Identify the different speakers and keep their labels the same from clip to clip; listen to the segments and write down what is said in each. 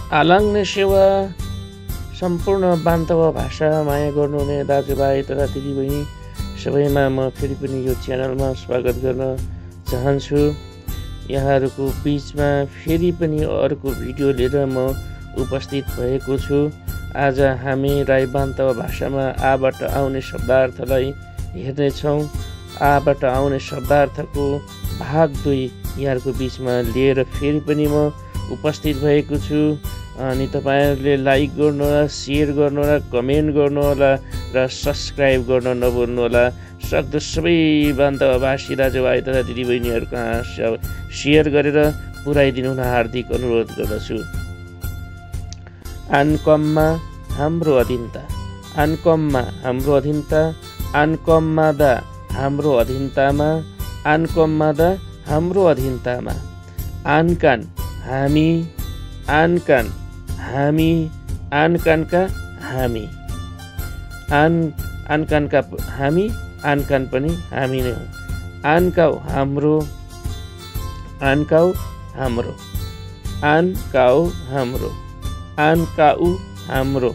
Speaker 1: आलाङ्ने सेवा सम्पूर्ण बान्तवा भाषा माया गर्नुहुने दाजुभाइ तथा दिदीबहिनी सबैमा म फेरि पनि यो च्यानलमा स्वागत गर्न चाहन्छु। यहाँहरूको बीचमा फेरि पनि अर्को भिडियो लिएर म उपस्थित भएको छु। आज हामी राई बान्तवा भाषामा आबाट आउने शब्दार्थलाई हेर्नेछौँ। आबाट आउने शब्दार्थको भाग 2 यहाँहरूको बीचमा लिएर फेरि पनि म उपस्थित भएको छु। अनि तपाईहरुले लाइक गर्नुहोला, शेयर गर्नुहोला, कमेन्ट गर्नुहोला र सब्स्क्राइब गर्न नभुल्नुहोला। सक्दो सबै बान्तवाभाषी दाजुभाइ तथा दिदीबहिनीहरुको शेयर गरेर पुर्याइदिनु हुन हार्दिक अनुरोध गर्दछु। आनकममा हाम्रो अधीनता, आनकममा हाम्रो अधीनता, आनकममा दा हाम्रो अधीनतामा, आनकममा दा हाम्रो अधीनतामा। आनकान हामी, आनकान हामी, आनकानका हामी, आनकानका हामी, आनकान पनि हामी नै हौं। आनकाउ हाम्रो, आनकाउ हाम्रो, आनकाउ हाम्रो, आनकाउ हाम्रो।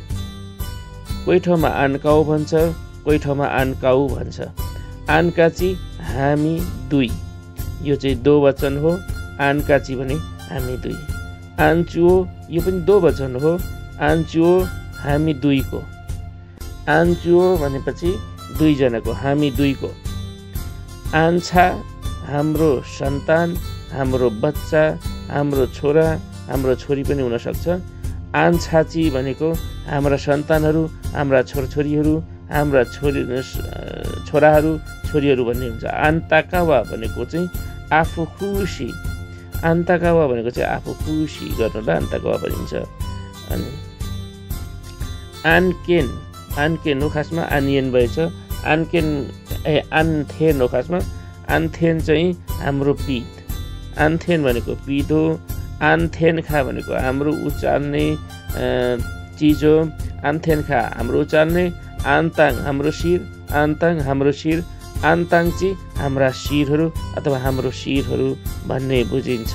Speaker 1: कोही ठाउँमा आनकाउ भन्छ, कोही ठाउँमा आनकाउ भन्छ। आनकाची हामी दुई, यो चाहिँ दो वचन हो। आनकाची भने हामी दुई। आन्चुओ यो पनि दो वचन हो। आन्चुओ हामी दुईको। आन्चुओ भनेपछि दुईजनाको, हामी दुईको। आन्छा हाम्रो सन्तान, हाम्रो बच्चा, हाम्रो छोरा, हाम्रो छोरी पनि हुन सक्छ। आन्छाची भनेको हाम्रा सन्तानहरू, हाम्रा छोरछोरीहरू, हाम्रा छोराहरू, छोरीहरू भन्ने हुन्छ। आन्ताकावा भनेको चाहिँ आफू खुसी, आन्ताकावा भनेको चाहिँ आफू खुसी गर्नलाई आन्ताकावा भनिन्छ। अनि आनकेन, आनकेन हो खासमा, आनियन भएछ। आनकेन आन्थेन हो खासमा। आन्थेन चाहिँ हाम्रो पित, आन्थेन भनेको पित हो। आन्थेन खा भनेको हाम्रो उचाल्ने चिज हो। आन्थेन खा हाम्रो उचाल्ने। आन्ताङ हाम्रो शिर, आन्ताङ हाम्रो शिर। आन्ताङ चाहिँ हाम्रा शिरहरू अथवा हाम्रो शिरहरू भन्ने बुझिन्छ।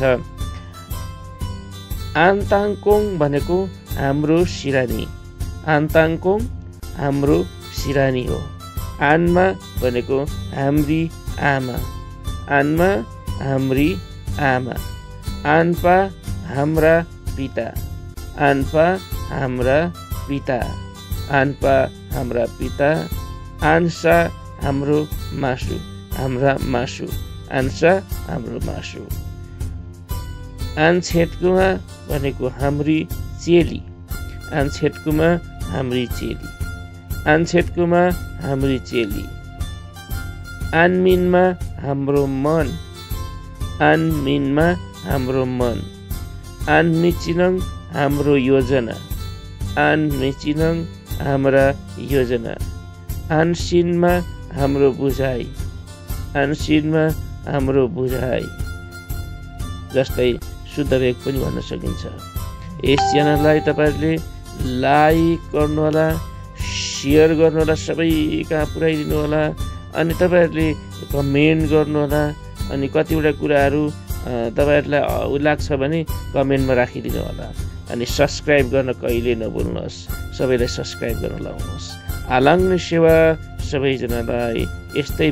Speaker 1: आन्ताङकोङ भनेको हाम्रो सिरानी, आन्ताङकोङ हाम्रो सिरानी हो। आन्मा भनेको हाम्री आमा, आन्मा हाम्री आमा। आन्पा हाम्रा पिता, आन्पा हाम्रा पिता, आन्पा हाम्रा पिता। आन्सा हाम्रो मासु, हाम्रा मासु, आन्सा हाम्रो मासु। आन्छेटकुमा भनेको हाम्री चेली, आन्छेटकुमा हाम्री चेली, आन्छेटकुमा हाम्री चेली। आनमिनमा हाम्रो मन, आनमिनमा हाम्रो मन। आनमिचिनङ हाम्रो योजना, आनमिचिनङ हाम्रा योजना। आनसिनमा हाम्रो बुझाइ, आनसिनमा हाम्रो बुझाइ। जस्तै शुद्ध वेग पनि भन्न सकिन्छ। यस च्यानललाई तपाईहरुले लाइक गर्नुहोला, शेयर गर्नुहोला, सबै कहाँ पुर्याइदिनु होला। अनि तपाईहरुले कमेन्ट गर्नुहोला। अनि कतिवटा कुराहरू तपाईहरुलाई लाग्छ भने कमेन्टमा राखिदिनु होला। अनि सब्स्क्राइब गर्न कहिले नभुल्नुहोस्। सबैलाई सब्स्क्राइब गर्न लाउनुहोस्। आलाङ्ने सेवा सबैजनालाई यस्तै